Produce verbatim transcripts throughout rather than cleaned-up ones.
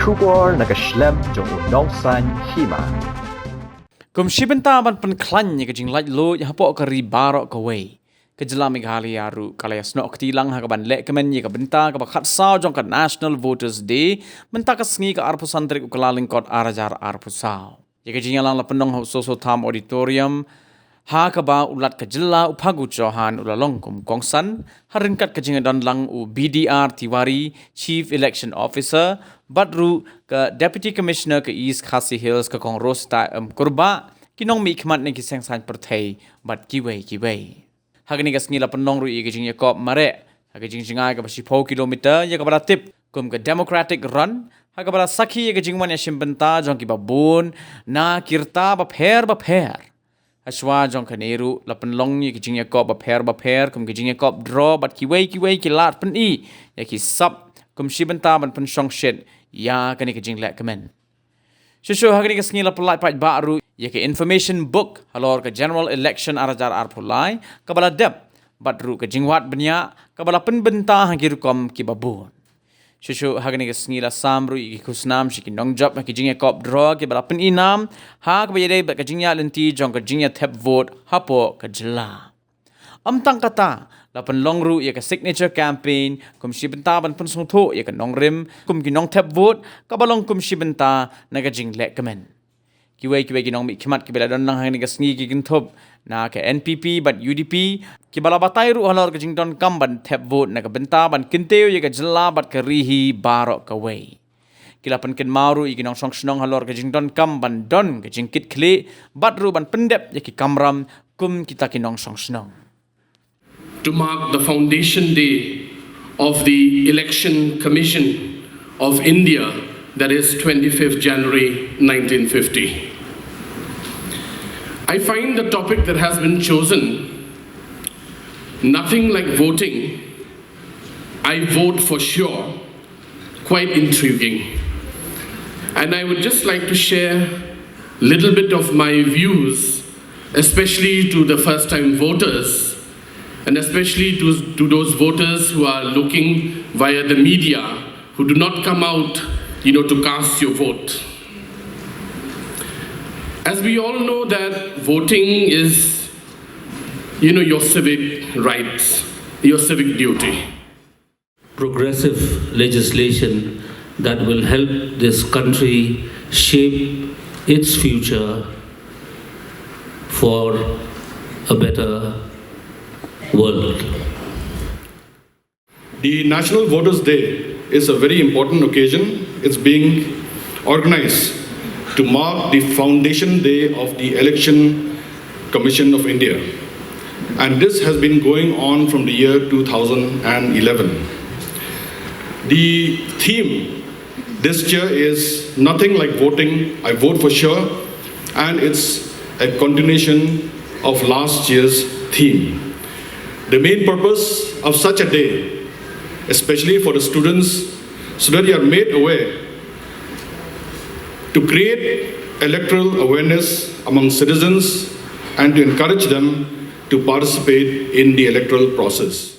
Khubor na ka shlem jong u nongsan hima. Kum shi bynta ban pynkhlaiñ ïa ka jinglaitluid hapoh ka ri baroh kawei, ka jylla Meghalaya ruh ka la ïasnoh kti lang ha kaban lehkmen ïa ka bynta kaba khatsaw jong ka National Voters Day, mynta ka sngi ka arphew san tarik u Kyllalyngkot ar hajar arphew saw. Ïa ka jingïalang la pynlong ha u Soso Tham Auditorium, ha kaba u Lat ka jylla u Phagu Chauhan u la long kum u kongsan, ha ryngkat ka jingïadon lang u B D R Tiwari, Chief Election Officer, bad ruh ka Deputy Commissioner ka East Khasi Hills ka Kong Rosita M Kurbah, ki nongmihkhmat na ki seng saiñ pyrthei, bad kiwei kiwei. Ha kane ka sngi la pynlong ruh ïa ka jingïakop mareh ha ka jingjngai kaba shiphew kilometer, ïa kaba la tip kum ka Democratic Run, ha kaba la sakhi ïa ka jingwan ïashim bynta jong kiba bun na ki rta bapher bapher. Hashwa jong kane ruh la pynlong ïa ka jingïakop bapher bapher kum ka jingïakop draw bad kiwei kiwei ki lad pyni ïa ki sap kum shi bynta ban pynshongshit ïa kane ka jinglehkmen. Shuh shuh ha kane ka sngi la pyllait paidbah ruh ïa ka information book halor ka general election ar hajar arphew lai kaba la dep, bad ruh ka jingwad bniah kaba la pynbynta ha ki rukom kiba bun. Shuh shuh ha kane ka sngi la sam ruh ïa ki khusnam sha ki nongjop ha ki jingïakop draw kiba la pyni nam ha kaba ïadei bad ka jingïalynti jong ka jingïathep vote hapoh ka jylla. Ym tang kata, la pynlong ruh ïa ka signature campaign kum shi bynta ban pynsngewthuh ïa ka nongrim kum ki nongthep vote kaba long kum shi bynta na ka jinglehkmen. Kiwei kiwei ki nongmihkhmat kiba la don lang ha kane ka sngi ki kynthup na ka N P P bad U D P, kiba la batai ruh halor ka jingdonkam ban thep vote na ka bynta ban kyntiew ïa ka jylla bad ka ri hi baroh kawei. Ki la pynkynmaw ruh ïa ki nongshong shnong halor ka jingdonkam ban don ka jingkitkhlieh bad ruh ban pyndep ïa ki kamram kum kita ki nongshong shnong. To mark the foundation day of the Election Commission of India, that is twenty-fifth January nineteen fifty. I find the topic that has been chosen, nothing like voting, I vote for sure, quite intriguing. And I would just like to share a little bit of my views, especially to the first time voters, and especially to, to those voters who are looking via the media, who do not come out, you know, to cast your vote. As we all know that voting is, you know, your civic rights, your civic duty. Progressive legislation that will help this country shape its future for a better world. The National Voters' Day is a very important occasion. It's being organized to mark the foundation day of the Election Commission of India. And this has been going on from the year two thousand eleven. The theme this year is nothing like voting, I vote for sure, and it's a continuation of last year's theme. The main purpose of such a day, especially for the students, so that you are made aware to create electoral awareness among citizens and to encourage them to participate in the electoral process.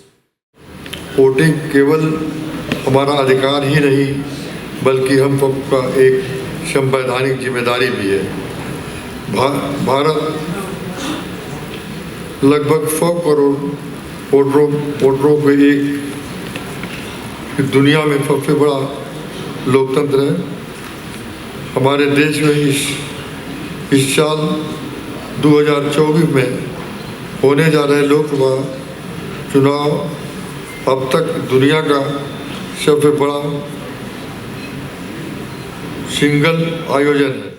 वोटिंग केवल हमारा अधिकार ही नहीं, बल्कि हम सबका एक संवैधानिक जिम्मेदारी भी है। भा-, भारत लगभग सौ करोड़ वोटरों, वोटरों के एक दुनिया में सबसे बड़ा लोकतंत्र है। हमारे देश में इस, इस साल दो हज़ार चौबीस में होने जा रहे लोकसभा चुनाव अब तक दुनिया का सबसे बड़ा सिंगल आयोजन है।